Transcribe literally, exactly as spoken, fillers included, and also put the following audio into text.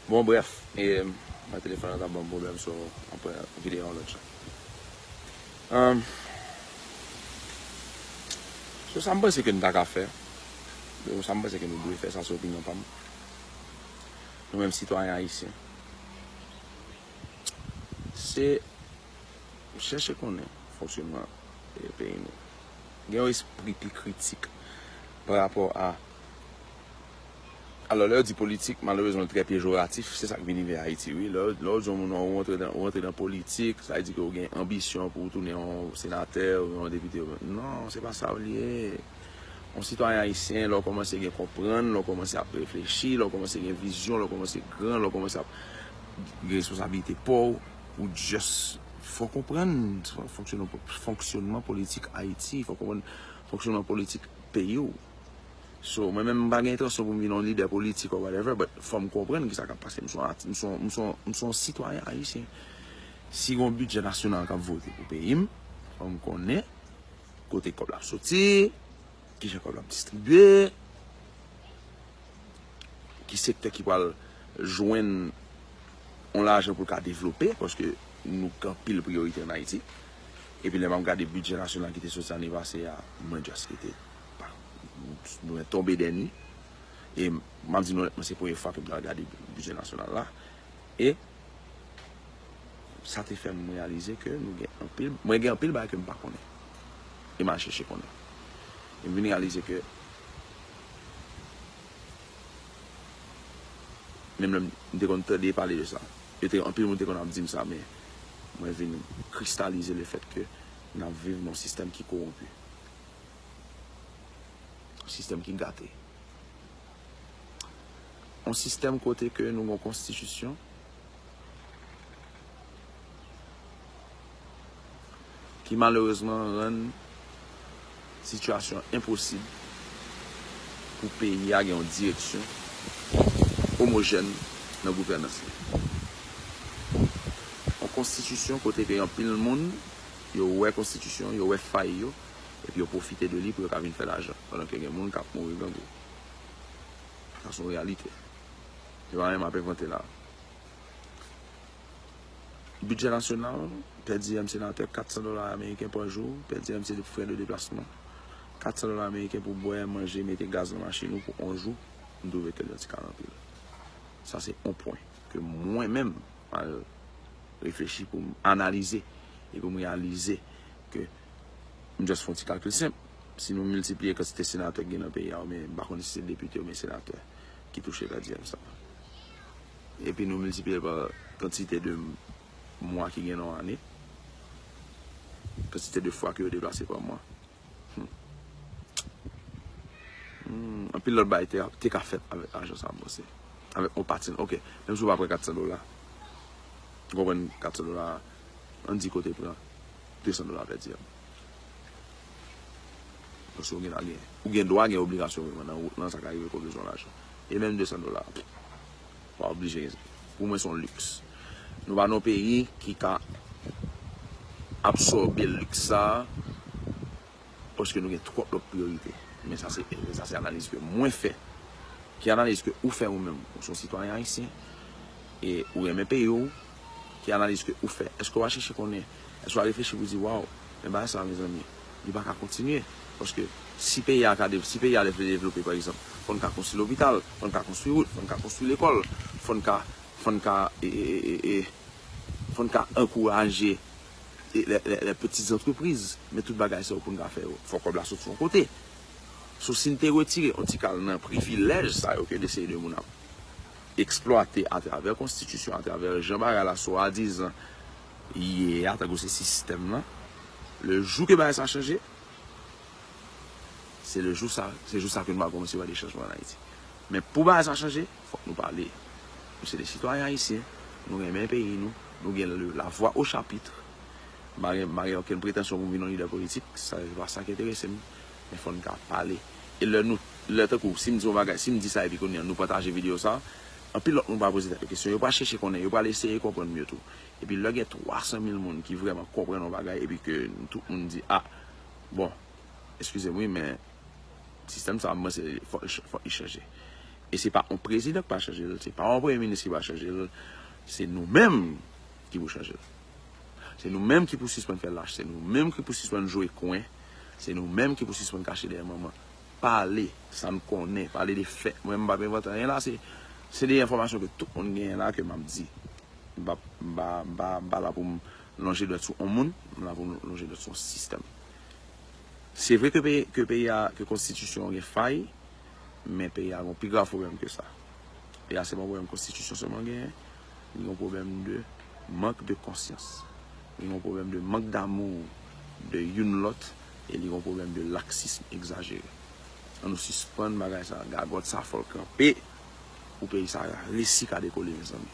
Bon, brèf, e, mwen telefòn nan t ap ban m pwoblèm, so, apre videyo yon lòt jan. Um, so, sa m panse ke nou ta ka fè, sa m panse ke nou dwe fè, sa se opinyon pa m. Nou menm sitwayen ayisyen. Se chèche konnen fonksyonman, e, peyi nou. Gen yon espri pi kritik pa rapò a. Alò, lè yo di politik, malerezman, li trè pejoratif, se sa k vin rive Ayiti, wi. Lè, lè yo di yon moun, ou rantre nan, ou rantre nan politik, sa vle di ke ou gen anbisyon pou ou tounen yon senatè ou yon depite. Non, se pa sa l ye. Yon sitwayen ayisyen, lè w kòmanse gen konprann, lè w kòmanse ap reflechi, lè w kòmanse gen vizyon, lè w kòmanse gran, lè w kòmanse ap gen responsablite pa w, ou just, fò w konprann fonksyonman, fonksyonman politik Ayiti, fò w konprann fonksyonman politik peyi w. So, mwen menm, m pa gen entansyon pou m vin yon lidè politik or whatever, but fò m konprann kisa k ap pase. M se yon ati-, m se yon, m se yon, m se yon sitwayen ayisyen. Si gen yon bidjè nasyonal k ap vote pou peyi m, fò m konnen kote kòb la ap soti, kijan kòb la ap distribye, ki sektè ki pral jwenn yon lajan pou l ka devlope, paske nou gen anpil priyorite ann Ayiti. Epi lè m ap gade bidjè nasyonal ki te soti ane pase a, mwen just rete pa, mwen tonbe dènye. E m ap di nou onètman, se premye fwa ke m pral gade bidjè nasyonal la. E sa te fè m reyalize ke nou gen anpil, mwen gen anpil bagay ke m pa konnen. E m al chèche konnen. E m vin reyalize ke, menm lè m te konn tande pale de sa, yo te, anpil moun te konn ap di m sa, men mwen vin kristalize le fèt ke n ap viv nan yon sistèm ki kowonpi. Yon sistèm ki gate. Yon sistèm kote ke nou gen yon konstitisyon ki malerezman rann sitiyasyon enposib pou peyi a gen yon direksyon omojèn nan gouvènans li. Yon konstitisyon kote ke anpil moun, yo wè konstitisyon, yo wè fay yo, epi yo pwofite de li pou yo ka vin fè lajan, pandan ke gen moun k ap mouri grangou. Sa se yon reyalite. Se pa anyen m ap envante la. Bidjè nasyonal, per diem senatè, kat san dola ameriken pa jou, per diem se frè de deplasman. Kat san dola ameriken pou bwè, manje, mete gaz nan machin ou pou yon jou, m twouve ke l yon ti kal anpil. Sa se yon pwen ke mwen menm, m al reflechi pou m analize e pou m reyalize ke m just fè yon ti kalkil senp. Si nou miltipliye kantite senatè ki gen nan peyi a, oubyen m pa konnen si se depite oubyen senatè ki touche per diem sa. Epi nou miltipliye l pa kantite de mwa ki gen nan yon ane, kantite de fwa ke yo deplase pa mwa. Hmm. Hmm, anpil lòt bagay te, te ka fèt avèk lajan sa, m panse. Avèk yon pati, ok, menm si w pa pran kat san dola, ou konprann kat san dola, ann di ke w te pran de san dola per diem. Paske ou gen, ou gen dwa, gen obligasyon vreman nan wout lan, sa ka rive ke w bezwen lajan. E menm de san dola, w pa oblije gen. Pou mwen, se yon liks. Nou pa nan yon peyi ki ka absòbe liks sa a, paske nou gen twòp lòt priyorite. Men sa se, sa se analiz ke mwen fè. Ki analiz ke ou fè ou menm? Ou se yon sitwayen ayisyen, e ou renmen peyi w, ki analiz ke ou fè? Èske w a chèche konnen? Èske w a reflechi pou di, waw, men bagay sa, mezanmi, li pa ka kontinye? Paske si peyi a ka dev-, si peyi a vle devlope, pa egzanp, fò n ka konstwi lopital, fò n ka konstwi wout, fò n ka konstwi lekòl, fò n ka, fò n ka, e, e, e, e, e, fò n ka ankouraje, e, les, les, les petites entreprises. Men tout bagay sa yo pou n ka fè yo, fò kòb la soti yon kote. So, si n te retire yon ti kal nan privilèj sa yo ke de seri de moun ap eksplwate atravè konstitisyon, atravè jan bagay la swadizan ye a, tankou se sistèm nan, le jou ke bagay sa chanje, se le jou sa, se jou sa ke nou va kòmanse wè de chanjman ann Ayiti. Men pou bagay sa chanje, fòk nou pale. Nou se de sitwayen ayisyen, nou renmen peyi nou, nou gen le, la voix au chapitre. M pa gen, m pa gen okenn pretansyon pou m vin yon lidè politik, sa se pa sa ki enterese m. Men fò n ka pale. E lè nou, lè tankou, si m di yon bagay, si m di sa epi kounye a nou pataje videyo sa, anpil lòt moun pral poze tèt yo kesyon, yo pral chèche konnen, yo pral eseye konprann m yo tou. Epi lè gen twa san mil moun ki vrèman konprann yon bagay, epi ke tout moun di, a, bon, eskize m wi, men sistèm sa a, m panse fòk, fòk li chanje. E se pa yon prezidan ki pa chanje l, se pa yon premye minis ki pa chanje l, se nou menm ki pou chanje l. Se nou menm ki pou sispann fè lach, se nou menm ki pou sispann jwe kwen, se nou menm ki pou sispann kache dèyè manman. Pale sa n konnen, pale de fèt. Mwen, m p ap envante anyen la, se, se de enfòmasyon ke tout moun genyen la ke m ap di. M pa, m pa, m pa, m pa la pou m lonje dwèt sou yon moun, m la pou m lonje dwèt sou yon sistèm. Se vre ke peyi, ke peyi a, ke konstitisyon an gen fay, men peyi a gen yon pi grav pwoblèm ke sa. Peyi a se pa yon pwoblèm konstitisyon sèlman genyen, li gen yon pwoblèm de mank de konsyans. Li gen yon pwoblèm de mank damou de youn lòt, e li gen yon pwoblèm de laksism egzajere. Ann nou sispann bagay sa, gagòt sa fò l kanpe pou peyi sa resi ka dekole, mezanmi.